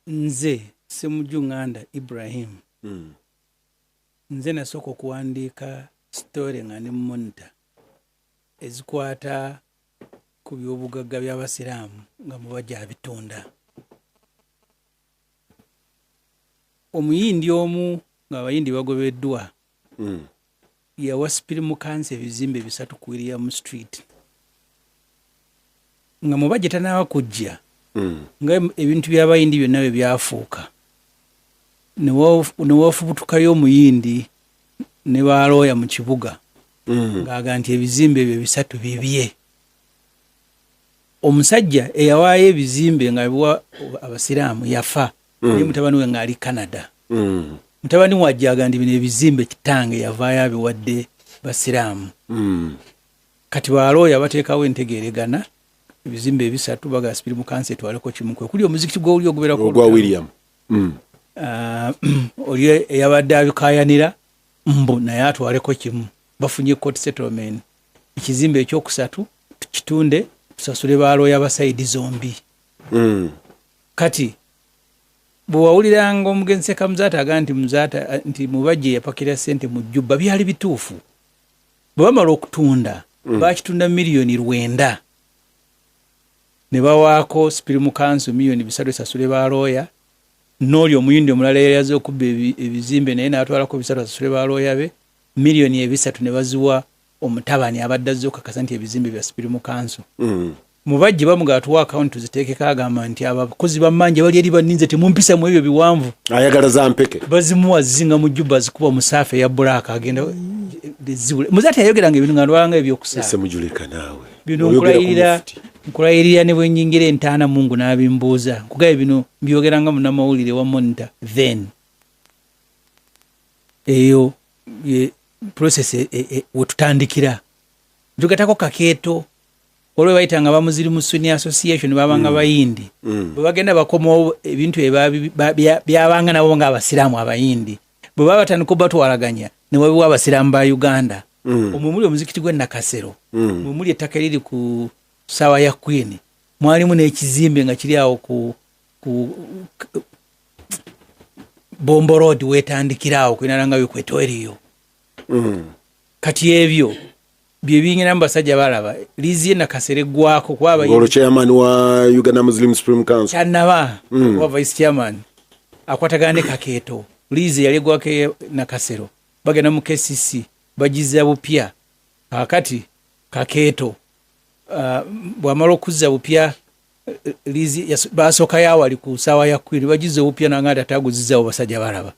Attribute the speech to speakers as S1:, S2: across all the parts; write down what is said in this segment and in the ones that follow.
S1: Nze Ssemujju Nganda Ibrahim, nze nasooka okuwandiika story nga ndi mu Monitor ezikwata ku byobugagga by'Abasiraamu nga Mubajje abitunda. Omuyindi omu ng'Abayindi bagobeddwa yawa Supreme Council ebizimbe 3 ku William Street nga Mubajje tanaaba kujja, nga ebintu by'Abayindi byonna bwe byafuuka, ne wafubutukayo omuyindi ne balooya mu kibuga ng'aga nti ebizimbe ebyo 3 bibye. Omusajja eyawaayo ebizimbe nga biwa Abasiraamu yafa, naye mutabani we ng'ali Canada. Mutabani we ajja aga nti bino ebizimbe kitange yavaayo abiwadde Basiraamu. Kati balooya bateekawo entegeeregana, ebizimbe 3 baga Supreme Council etwaleko kimu, kwe kuli omuzikiti gw'oli ogubeerako
S2: ogwa William.
S1: Oli eyabadde abikaayanira mbu naye atwaleko kimu, bafunye court settlement, ekizimbe ekyokusatu tukitunde tusasule balooya ba side zombi. Kati bwe wawuliranga omugenzi Sekamuzaata aga nti Muzaata nti Mubajje yapakira ssente mu jjubba, byali bituufu. Bwe bamala okutunda, bakitunda 9 miliyoni, ne bawaako Supreme Council 3 miliyoni esasule balooya, n'oli omuyindi omulala eyali azze okubba ebizimbe naye n'atwalako 3 asasule balooya be, 3 miliyoni ne baziwa omutabani abadde azze okakasa nti ebizimbe bya Supreme Council. Mubajje bamugaa tuwa akawunti tuziteekeko, agamba nti abakozi bammanja bali eri banninze, temumpisa mu ebyo biwanvu.
S2: Ayagala za mpeke.
S1: Bazimuwa zinga mu jjuba, zikuba mu saafu eya black, agenda zibule. Muzaata yayogeranga ebintu nga ndwalanga ebyokusaaga.
S2: Ssemujuleka naawe.
S1: Bino
S2: Oyogera ku
S1: nkulayirira,
S2: mufti.
S1: Nkulayirira ne bwe nyingira entaana Mungu n'abimbuuza. Nkugaye bino mbyogeranga munnamawulire wa Monitor then. Eyo ye process wetutandikira. Ntugatako Kakeeto, waliwo bayitanga bamuziri mu Sunni Association, babanga Bayindi. Bwe bagenda bakomawo ebintu byabanga nabo ng'Abasiraamu Abayindi, bwe baba batandika obatwalaganya ne wabiwa Abasiraamu ba Uganda. Omwe muli omuzikiti gw'e Nakasero, mwe muli ettaka eriri ku ssaawa ya Queen, mwalimu n'ekizimbe nga kiri awo ku Bombo Road wetandikira awo kwinalanga bikwetto eriyo. Kati ebyo bye biyingiramu basajja balaba liizi ye Nakasero eggwako kuba Abayindi.
S2: Ng'olwo chairman wa Uganda Muslim Supreme Council.
S1: Kyanaba oba vice chairman akwatagana ne Kakeeto, liizi yali eggwako e Nakasero, bagenda mu KCC bagiza bupya. Kaakati Kakeeto bw'amala okuzza bupya liizi basookayo awali ku ssaawa ya Queen, bagiza obupya nanga nti ate aguzizaawo basajja balaba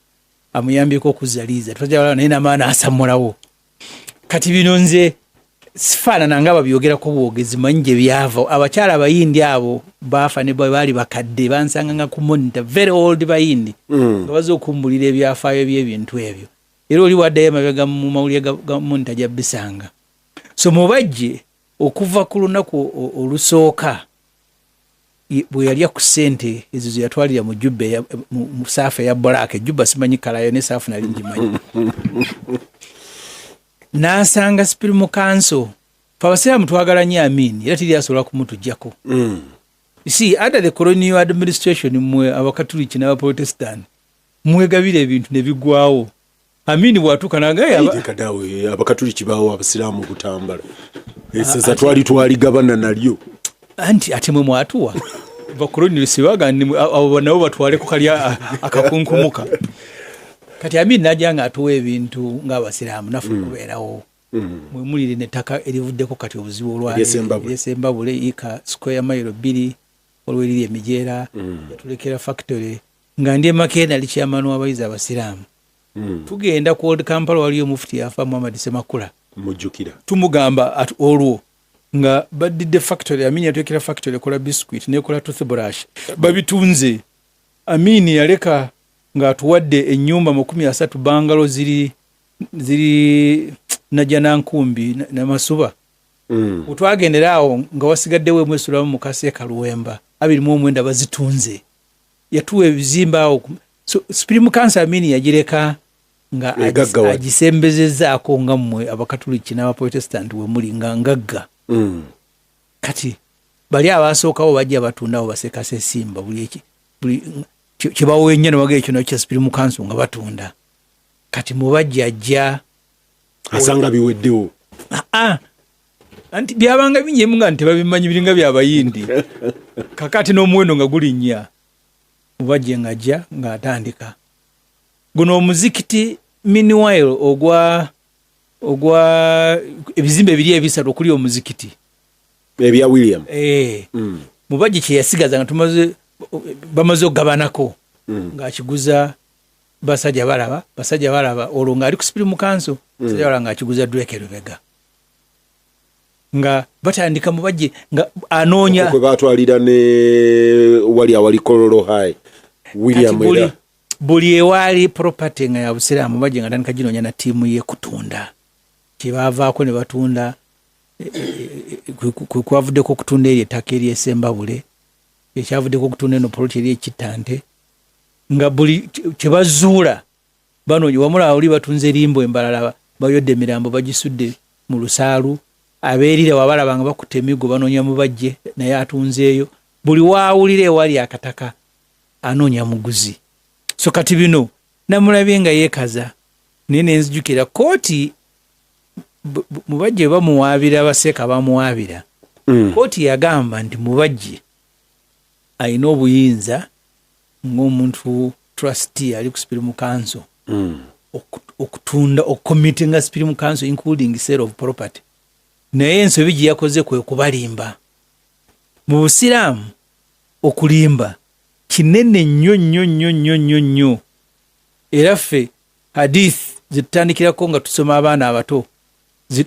S1: amuyambyeko okuzza liizi, ate basajja balaba naye namaani asammulawo. Kati bino nze sifaanana nga babyogerako bwogezi, manyi gye byava. Abakyala Abayindi abo baafa ne bwe baali bakadde, bansanganga ku Monitor, very old Bayindi nga bazze okumbulira ebyafaayo by'ebintu ebyo. Era oli waddayo emabega mu mawulire ga Monitor gya bisanga. So Mubajje okuva ku lunaku olusooka bwe yalya ku ssente ezo ze yatwalira mu jjubba mu saafu eya black, ejjubba simanyi kalayo ne saafu nali ngimanyi, n'asanga Supreme Council. Fe Abasiraamu twagala nnyo Amini, era teri asobola kumutuggyako. You see, under the colonial administration, mmwe Abakatuliki n'Abaprotestant mwegabira ebintu ne bigwawo. Amini bw'atuuka nagaye
S2: Kadaawe, Abakatuliki baawo Abasiraamu Butambala esaza twali twaligabana nalyo.
S1: Anti ate mwe mwatuwa bakoloni sibaga abo nabo batwaleko kali akakunkumuka. Kati Amini najja nga atuwa ebintu ng'Abasiraamu naffe okubeerawo. Mwe mulire n'ettaka erivuddeko kati obuzibu
S2: Ery'Essembabule.
S1: Ery'Essembabule, ika square mile 2, waliwo eriri emijeera. Yatulekera factory nga ndi emakere, nali chairman w'abayizi Abasiraamu. Tugenda ku Old Kampala, waliyo mufuti yafa, Muhammad Semakula.
S2: Mujjukira.
S1: Tumugamba at olwo nga baddidde factory. Amini yatulekera factory ekola biscuit nekola toothbrush, babitunze. Amini yaleka ng'atuwadde ennyumba 30, bungalow ziri ziri Najjanankumbi Namasuba. Wetwagendera awo nga wasigaddewo emu esulamu mukase Kaluwemba, 29 bazitunze. Yatuwa ebizimbe awo. So Supreme Council Amini yagireka nga
S2: Egaggawadde.
S1: Agisembezezaako nga mmwe Abakatuliki n'Abaprotestant we muli nga ngagga. Kati bali abasookawo bajja batundawo basekase simba buli eki buli. Kyebawenya newaga ekyo nakyo kya Supreme Council nga batunda. Kati Mubajje ajja
S2: asanga biweddewo.
S1: Aa, anti byabanga binyemu nga ntebabimanyi, biringa byabayindi. Kakati n'omuwendo nga gulinnya. Mubajje ng'ajja ng'atandika guno omuzikiti. Meanwhile ogwa ebizimbe biri ebisatu okuli omuzikiti
S2: ebya William.
S1: Eh, Mubajje kyeyasigaza nga tumaze, bamaze okugabanako, ng'akiguza Basajja Balaba. Basajja Balaba olwo ng'ali ku Supreme Council. Basajja Balaba ng'akiguza Drake Lubega, nga batandika Mubajje nga anoonya
S2: kwe batwalira ne wali awali Kololo High William.
S1: Kati
S2: era
S1: buli ewaali property nga ya busiraamu, Mubajje nga atandika ginoonya na ttiimu ye kutunda. Kyebavaako ne batunda, kwe kwavuddeko okutunda eri ettaka eryesembabule, ekyavuddeko okutunda eno poloti eri ekittante, nga buli kyebazuula banoonya. Wamula oli batunze limbo embalala, bayodde emirambo bagisudde mu lusaalu. Abeerira wabalaba nga bakutte emiggo banoonya Mubajje, naye atunzeeyo. Buli waawulira ewali akataka anoonya muguzi. So kati bino namulabye nga yeekaza, naye nenzijukira kooti Mubajje bwe bamuwaabira, abaseeka bamuwaabira, kooti yagamba nti Mubajje alina obuyinza ng'omuntu trustee ali ku Supreme Council okutunda, okucommittinga Supreme Council including sale of property. Naye ensobi gye yakoze kwe kubalimba. Mu busiraamu okulimba kinene nnyo nnyo nnyo nnyo nnyo nnyo. Era ffe hadith zetutandikirako nga tusoma abaana abato,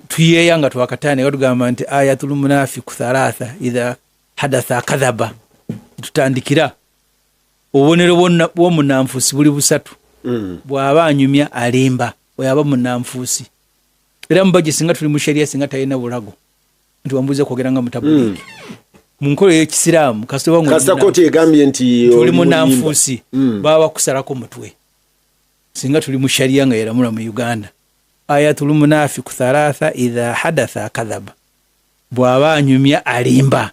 S1: tuyeeya nga twakatandika, tugamba nti ayatul munafiku thalatha, idha hadatha kadhaba. Tutandikira obubonero bw'omunanfuusi buli busatu: bw'aba anyumya alimba, oyo aba munanfuusi. Era Mubajje singa tuli mu sharia, singa talina bulago nti wambuuza kwogera nga mutabuliiki mu nkola ey'ekisiraamu, kasita oba nga oli
S2: kasita kooti egambye nti
S1: oli
S2: oli mulimba.
S1: Munanfuusi, baba bakusalako mutwe singa tuli mu sharia nga yeramula mu Uganda. Ayatul munafiku thalatha, idha hadatha kadhaba, bw'aba anyumya alimba.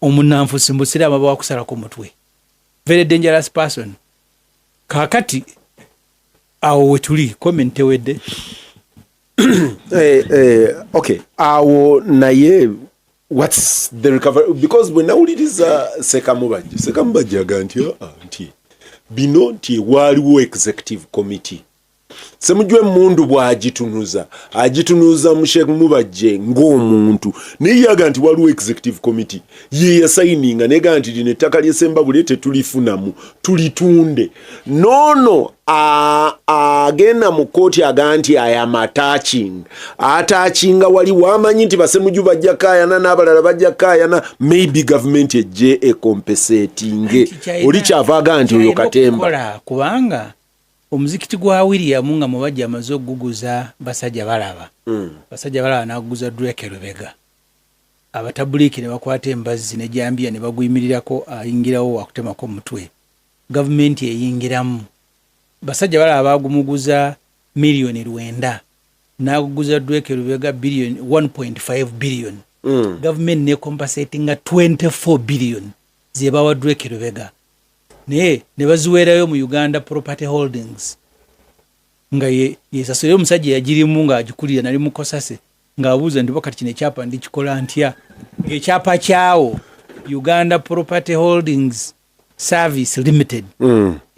S1: Omunanfuusi mu busiraamu aba wakusalako mutwe, very dangerous person. Kaakati awo wetuli, comment tewedde.
S2: Okay, awo naye what's the recovery? Because bwe nawuliriza Sekamubajje, Sekamubajje aga nti aa, nti bino nti waaliwo executive committee. Semujju emundu bw'agitunuza, agitunuza mu Sheikh Mubajje ng'omuntu, naye yaga nti waliwo executive committee ye yasayininga nega nti lino ettaka ly'Esembabule tetulifunamu, tulitunde. Noono agenda mu kkooti aga nti I am attaching, attachinga wali wamanyi nti basemuju bajja kaayana n'abalala bajja kaayana, maybe gavumenti ejje ecompensatinge. Oli kyava aga nti oyo
S1: kyalina
S2: katemba.
S1: Okukola, kubanga omuzikiti gwa William nga Mubajje amaze okuguguza Basajja Balaba, Basajja Balaba n'aguguza Drake Lubega, abatabuliiki ne bakwata embazzi ne jambiya ne baguyimirirako, ayingirawo wakutemako mutwe. Gavumenti eyingiramu. Basajja Balaba bagumuguza 900 million, n'aguguza Drake Lubega billion 1.5 billion. Gavumenti necompensatinga 24 billion zebawa Drake Lubega, naye ne baziweerayo mu Uganda Property Holdings nga yesasula. Omusajja yagirimu ng'agikulira nali mukosase, ng'abuuza nti bakati kino ekyapa ndikikola ntya, ng'ekyapa kyawo Uganda Property Holdings Service Limited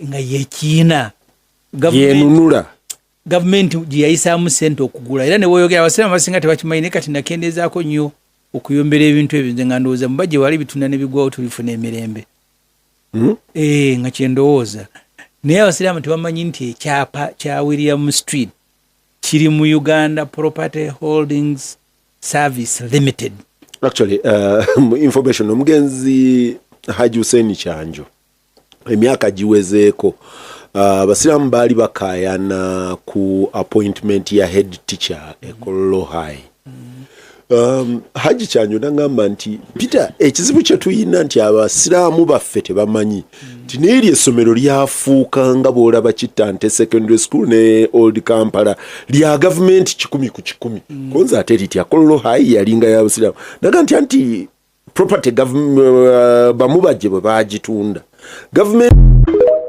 S1: nga yekiina.
S2: Yenunula.
S1: Gavumenti gye yayisaamu sente okugula. Era newoyogera abasiraamu abasinga tebakimanyi, naye kati nakendeezaako nnyo okuyombera ebintu ebyo. Nze nga ndowooza mubajje wali bitunda ne bigwawo, tulifuna emirembe. Eh, nga kyendowooza, naye abasiraamu tebamanyi nti ekyapa kya William Street kiri mu Uganda Property Holdings Service Limited.
S2: Actually, information, omugenzi Haji Hussein Kyanjo, emyaka giwezeeko, abasiraamu baali bakaayana ku appointment ya head teacher e Kololo High. Haji Kyanjo nagamba nti Peter, ekizibu kye tuyina nti abasiraamu baffe tebamanyi nti neeri essomero lyafuuka nga bw'olaba Kittante Secondary School ne Old Kampala, lya gavumenti 100%. Konze ate litya Kololo High yalinga y'abasiraamu? Naga nti anti property bamubajje bwe bagitunda. Gavumenti.